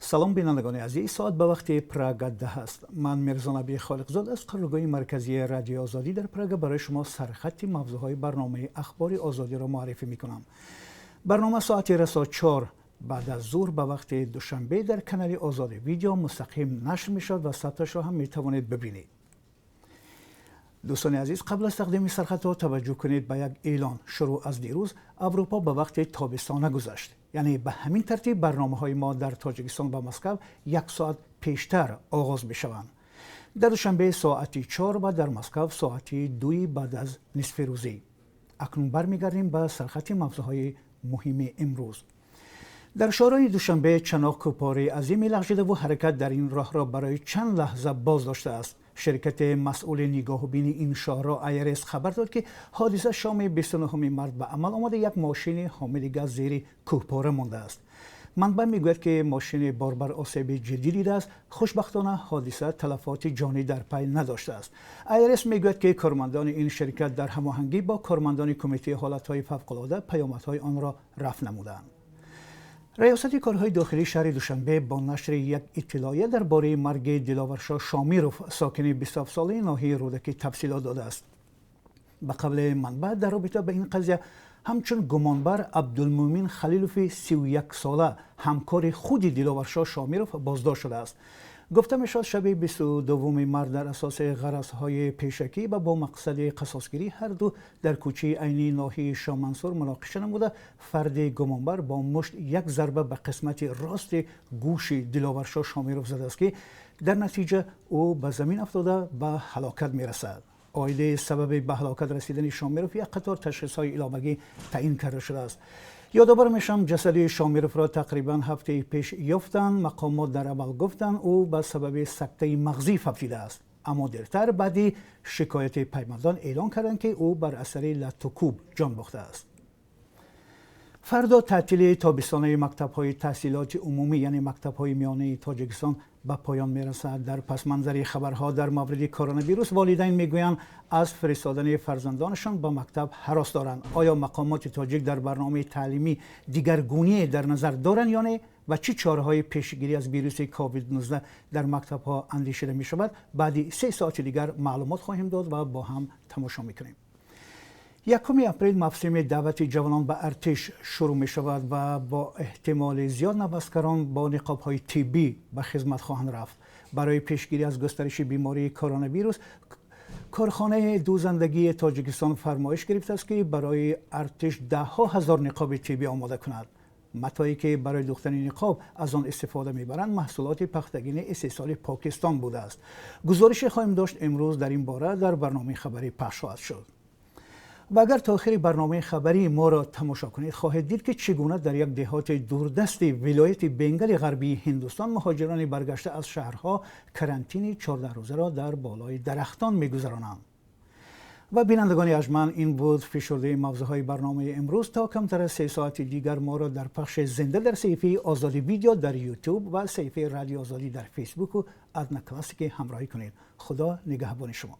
Салом, бинандагони азиз. Соат ба вақти Прага 10 аст. Ман Мирзонаби Холиқзод аз қароргоҳи марказии Радиои Озодӣ дар Прага барои шумо сархати мавзӯъҳои барномаи Ахбори Озодиро муаррифӣ мекунам. Барнома соати расо 4 баъд аз зуҳр ба вақти Душанбе дар канали Озодӣ Видео мустақим нашр мешавад ва сабташро ҳам метавонед бибинед. Дӯстони азиз, қабл аз тақдими сархатҳо таваҷҷӯҳ кунед ба як эълон. Шурӯъ аз дирӯз Аврупо ба вақти тобистона гузашт. Яъне ба ҳамин тартиб барномаҳои мо дар Тоҷикистон ва Москав як соат пештар оғоз мешаванд. Дар Душанбе соати 4 ва дар Москав соати 2 баъд аз нисфи рӯзӣ. Акнун бармегардем ба сархати мавзӯъҳои муҳими имрӯз. Дар шоҳроҳи Душанбе Чаноқ кӯпораи азиме лағжидаву ҳаракат дар ин роҳро барои чанд лаҳза боз доштааст. Ширкати масъули нигоҳубини ин шоҳроҳ АРС хабар дод, ки ҳодиса шоми 29 март ба амал омада, як мошини ҳомили газ зери кӯҳпора мондааст. Манбаъ мегӯяд, ки мошини борбар осеби ҷиддӣ дидааст. Хушбахтона, ҳодиса талафоти ҷонӣ дар пай надоштааст. АРС мегӯяд, ки кормандони ин ширкат дар ҳамоҳангӣ бо кормандони Кумитаи ҳолатҳои фавқулода паёмадҳои онро рафъ намуданд. Раёсати корҳои дохилии шаҳри Душанбе бо нашри як иттилоия дар бораи марги Диловаршоҳ Шомиров, сокини 27-солаи ноҳияи Рӯдакӣ, тафсилот додааст. Ба қавли манбаъ, дар робита ба ин қазия ҳамчун гумонбар Абдулмӯмин Халилови 31-сола, ҳамкори худи Диловаршоҳ Шомиров, боздошт шудааст. Гуфта мешавад, шаби 22 март дар асоси ғаразҳои пешакӣ ва бо мақсади қасосгирӣ ҳарду дар кӯчаи Айнии ноҳияи Шоҳмансур муноқиша намуда, фарди гумонбар бо мушт як зарба ба қисмати рости гӯши Диловаршоҳ Шомиров задааст, ки дар натиҷа ӯ ба замин афтода, ба ҳалокат мерасад. Оиди сабаби ба ҳалокат расидани Шомиров як қатор ташхисҳои иловагӣ таъин карда шудааст. Ёдовар мешавам, ҷасади Шомировро тақрибан ҳафтаи пеш ёфтанд. Мақомот дар аввал гуфтанд, ӯ ба сабаби сактаи мағзӣ фавтидааст, аммо дертар баъди шикояти пайвандон эълон карданд, ки ӯ бар асари латтукӯб ҷон бохтааст. Фардо таътили тобистонаи мактабҳои таҳсилоти умумӣ, яъне мактабҳои миёнаи Тоҷикистон, ба поён мерасад. Дар пасманзари хабарҳо дар мавриди коронавирус волидайн мегӯянд, аз фиристодани фарзандонашон ба мактаб ҳарос доранд. Оё мақомоти тоҷик дар барномаи таълимӣ дигаргуние дар назар доранд ё не ва чӣ чораҳои пешгирӣ аз вируси COVID-19 дар мактабҳо андешида мешавад, баъди 3 соати дигар маълумот хоҳем дод ва бо ҳам тамошо мекунем. 1 апрел мавсими даъвати ҷавонон ба артиш шурӯъ мешавад ва бо эҳтимоли зиёд наваскарон бо ниқобҳои тиббӣ ба хизмат хоҳанд рафт. Барои пешгирӣ аз густариши бемории коронавирус корхонаи дӯзандагии Тоҷикистон фармоиш гирифтааст, ки барои артиш даҳҳо ҳазор ниқоби тиббӣ омода кунад. Матое ки барои дӯхтани ниқоб аз он истифода мебаранд, маҳсулоти пахтагини истеҳсоли Покистон будааст. Гузорише хоҳем дошт имрӯз дар ин бора, дар барномаи хабарӣ пахш хоҳад шуд. Ва агар то охири барномаи хабарии моро тамошо кунед, хоҳед дид, ки чӣ гуна дар як деҳоти дурдасти вилояти Бенгали Ғарбии Ҳиндустон муҳоҷирони баргашта аз шаҳрҳо карантини 14 рӯзаро дар болои дарахтон мегузаронанд. Ва бинандагони арҷманд, ин буд фишурдаи мавзӯъҳои барномаи имрӯз. То камтар аз 3 соати дигар моро дар пахши зинда дар саҳифаи Озодӣ Видео дар Ютуб ва саҳифаи Радио Озодӣ дар Фейсбуку Одноклассники ҳамроҳӣ кунед. Худо нигаҳбони шумо.